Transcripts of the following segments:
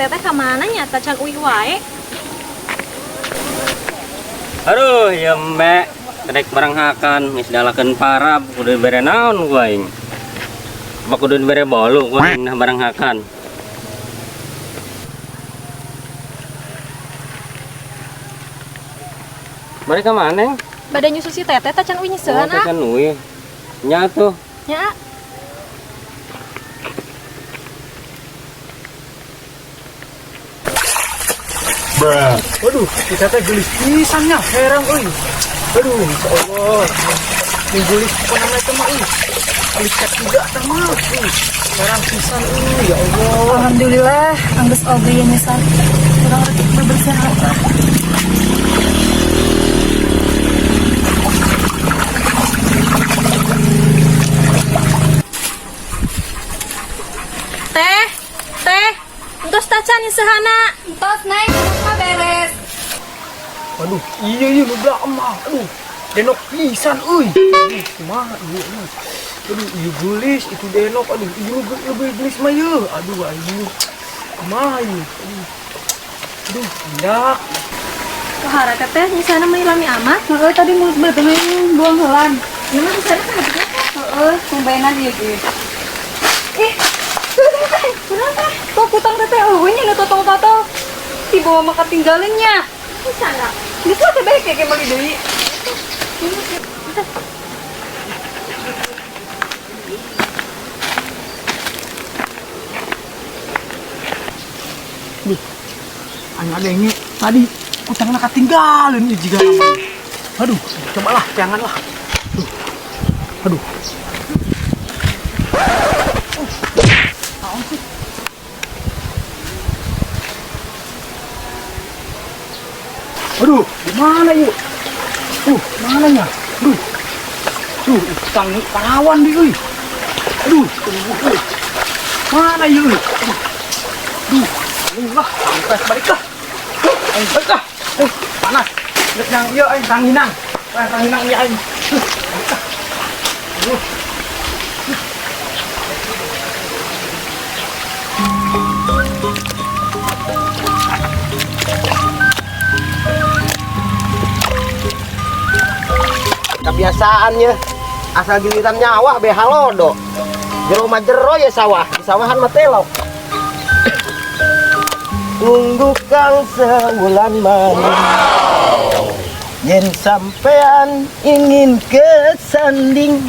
Teteh ka mana nya tacan uih wae. Aduh, ya mek, rek baranghakan geus dalakeun parab kudu dibere naon ku aing. Apa kudu dibere bolu ku aing nah baranghakan. Mereka mana? Bade nyusul si Teteh tacan uih Oh, nyeuseun ah. tacan uih. Nya tuh. Nya. Waduh, kita teh geulis pisan nya, herang euy. Aduh, insyaallah. Ini geulis pokona mah eta mah euy. Geulis katiga tah mah. Euy, herang pisan euy, ya Allah. Alhamdulillah, anggeus oge ye nyesal. Urang rek bebersihan. Teh, teh, entos tacan nyeuseunana. Entos naik, mah beres. Aduh, iya iya nu belah mah. Aduh, denok pisan euy. Aduh, kumaha ieu euy. Aduh, ieu geulis itu denok. Aduh, ieu lebih geulis mah ieu. Aduh, aing. Kumaha ieu? Aduh. Aduh, hendak. Kahara teteh nyeuseunana mah lami amat. Heeh, tadi mulut beuteung aing buang heulan. Ieu mah nyeuseunana ka habisna teh. Heeh, tumbenan ieu ge. Ih, tuh teteh, kenapa? Kok kutang teteh eueuh nya nu totong-totong. Dibawa mah katinggalan nya. Bisa enggak? Geus lah teh bae kayak meuli deui. Duh, aing ada ini tadi kutangna katinggalan ieu jiga nama. Aduh, cobalah janganlah. Aduh. Aduh. Naon sih? Aduh, di mana yuk? Mana nya? Aduh. Duh, utang parawan di euy. Aduh, tunggu euy. Mana yuk? Aduh. Duh, aing lah, sampai balik lah. Duh, aing balik lah. Panas. Rek nang ieu aing ranginang. Aing ranginang ieu aing. Duh, balik lah. Aduh. Kebiasaannya asal giliran nyawah be halodo. Jero mah jero ya sawah, di sawahan mah telok. Tunggu kang sewulan manis. Yen sampean ingin kesanding,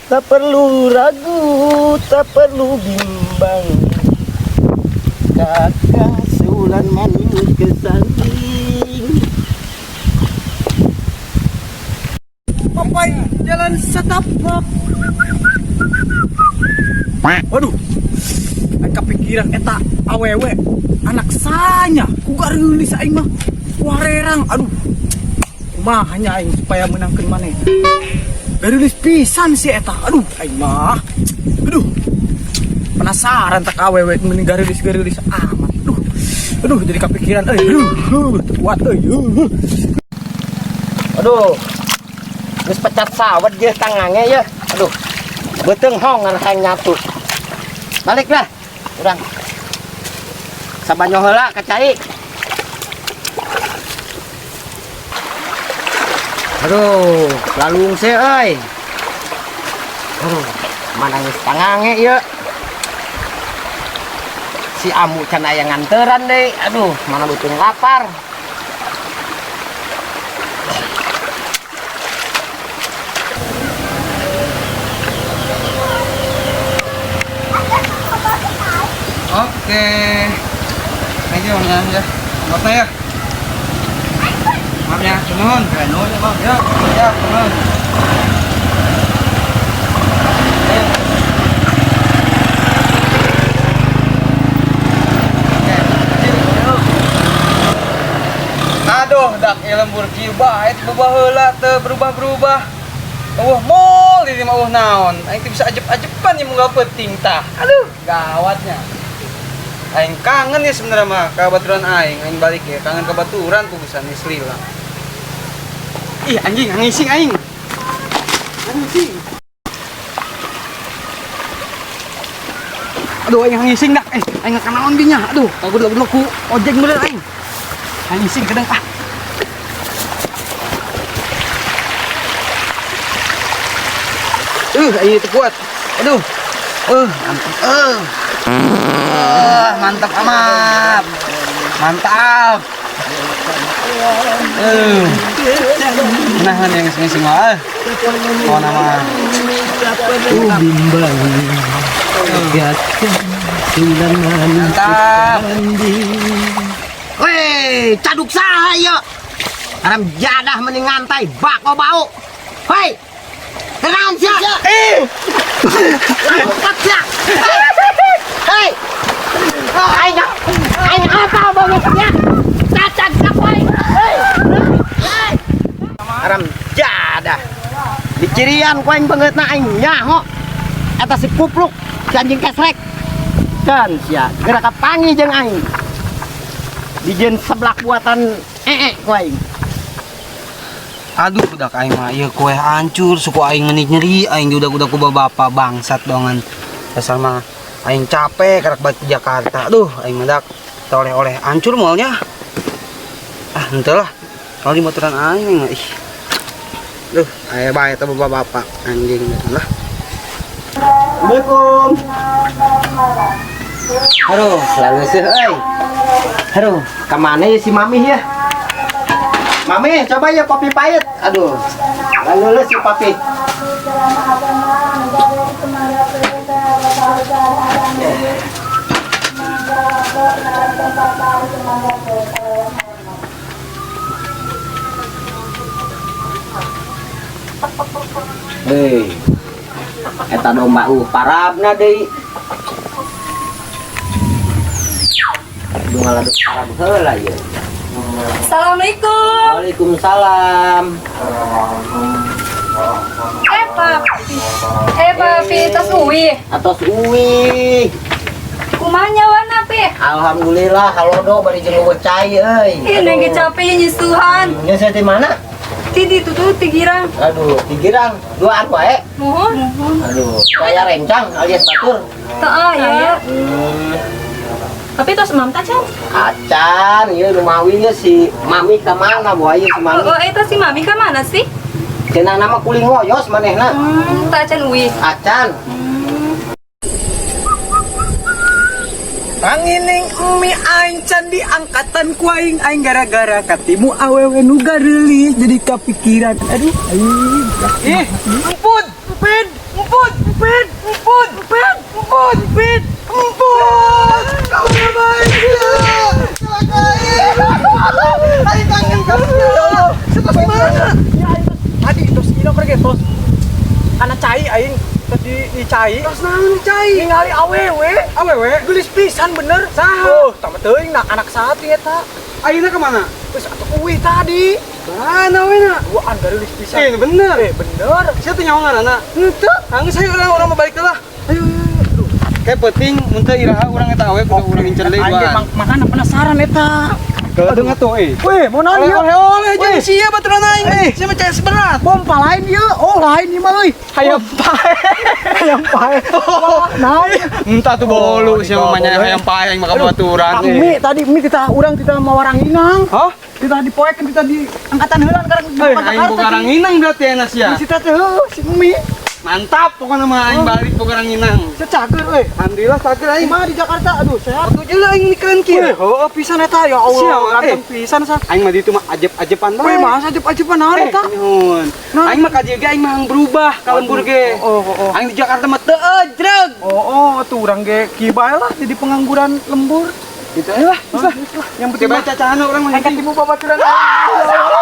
tak perlu ragu, tak perlu bimbang. Kakang sewulan manis kesanding. Papai jalan setapak. Waduh, aing kepikiran eta awewe anak sanya ku gareulis aing mah warerang. Aduh, kumaha nya aing supaya menangkeun maneh. Gareulis pisan si eta. Aduh, aing mah. Aduh, penasaran tak awewe mending gareulis-gareulis amat. Aduh, aduh jadi kepikiran euy. Aduh, aduh, teu kuat euy. Aduh, geus pecat sawet ge tangange ye. Aduh, beuteung hong ngan hayang nyatu. Balik lah, urang. Sabanyo heula ka cai. Aduh, lalungse euy. Aduh, mana geus tangange ieu. Si amu can aya nganteran deui. Aduh, mana beuteung lapar. Oke, thank you Bang ya. Maaf ya. Maaf ya, nuhun. Ya, nuhun ya, Bang. Ya, ya, nuhun. Aduh, dak ieu lembur kieu bae berubah heula teu berubah-berubah. Eueuh mall di mah eueuh naon. Aing teh bisa ajep-ajepan ieu unggal peuting tah. Aduh, gawatnya. Aing kangen ya sebenarnya mah ka baturan aing, aing balik ya kangen ka baturan kubusan geus lila. Ih anjing, ngising aing. Anjing. Aduh, aing ngising dah. Eh, aing kanaon binya. Aduh, kagudlog-gudlog ku ojek meureun aing. Aing ngising kadang ah. Aing itu kuat. Aduh. Mantap. Mantap amat. Mantap. Nah, yang ngising mah. Oh, nama. Bimbang. Mantap. Weh, caduk saha ieu? Haram jadah mending ngantai bako bau. Hei. Kenaon sia? Eh. Lompat sia. Hei. Aing aing apa banget sia? Cacag kapoy. Hei. Hei. Haram jadah. Dicirian ku aing beungeutna aing nyaho. Eta si kupluk, si anjing kesrek. Kan sia, geura kapanggih jeung aing. Dijieun seblak buatan ee ku aing. Aduh, budak aing mah ieu kue hancur, suku aing menit nyeri, aing diudag-udag ku bapak bangsat dongan. Dasar mah aing capek karak balik ke Jakarta. Aduh, aing mah dak oleh-oleh hancur moalnya. Ah, henteu lah. Kalau di motoran aing mah ih. Duh, aya bae eta bapak-bapak anjing lah. Assalamualaikum. Aduh, lalu sih euy. Aduh, kemana ya si Mami ya? Mami, coba ya kopi pahit. Aduh, lalu si papi. Hei, eta domba parabna deui. Aduh, ngaladuk parab heula ieu. Assalamualaikum. Waalaikumsalam. Papi. Papi, tos uwi. Atos uwi. Kumaha nyawana, Pi? Alhamdulillah, halodo bari jeung eueuh cai euy. Ih, neng ge capek ya nyusuhan. Nyusuh di mana? Ti ditu tuh ti girang. Aduh, ti girang duaan wae. Muhun. Aduh, saya rencang alias batur. Teu aya. Tapi tos mam tacan. Acan, ieu nu mawi ieu si Mami ka mana boa ieu si Mami? Oh, eta si Mami ka mana sih? Cenah nama kuling ngoyos manehna. Teu acan uwi. Acan. Pangining emi aing can diangkatan ku aing, aing gara-gara katimu awewe nu gareulis jadi kapikiran. Aduh, aing. Ih, emput, empit, emput, empit, emput, empit, emput, empit, emput. Kau baik. Celaka aing. Aing kangen kamu. Setos mana? Ya aing tos tadi tos ino keur ge tos. Kana cai aing tos di cai. Tos naon di cai? Ningali awewe, Awewe? Geulis pisan bener. Saha? Oh, tama teuing nah anak saha teh eta. Ayeuna ka mana? Geus atuh uwi tadi. Mana we na? Duaan gareulis pisan. Bener. Bener. Sia teh nyawa ngaranna? Henteu. Anggeus hayu urang mah balik lah. Ayo, ayo, ayo. Kayak penting mun teu iraha urang eta awe kudu urang incer deui Aing ge makana penasaran eta. Aduh ngatuh euy. Weh, mau naon ieu? Oleh-oleh jeung Weh. sia baturan aing. Eh. Sia mah CS berat. Pompa lain ieu. Oh, lain ieu mah euy. Hayam pae. Hayam pae. Naon? Entah tuh bolu Oh, sia mah di nya bawah. hayam pae aing maka baturan. Mie tadi mie kita urang kita mawaranginang. Hah? Kita dipoekeun kita di angkatan heulan karang di Eh, aing boga ranginang berarti enak sia. Si teh heuh si mie. Mantap pokoknya mah aing balik boga ranginang. Sia cager euy. Alhamdulillah cager aing. Kumaha di Jakarta? Aduh, sehat. Atuh jeung aing nikeun kieu. Weh, heueuh pisan eta ya Allah, Sia, ganteng pisan sa. Aing mah ditu mah ajeb-ajepan bae. Weh, masa ajeb-ajepan naon eta? Nyuhun. Nah. Aing mah ka dieu ge aing mah hang berubah ka lembur ge. Oh, oh, oh. Aing di Jakarta mah teu ejreg. Oh, oh, tuh urang ge kieu bae lah jadi pengangguran lembur. Gitu aja lah, geus lah. Yang penting Coba cacahana urang mah mah hiji. ketemu babaturan. Ah!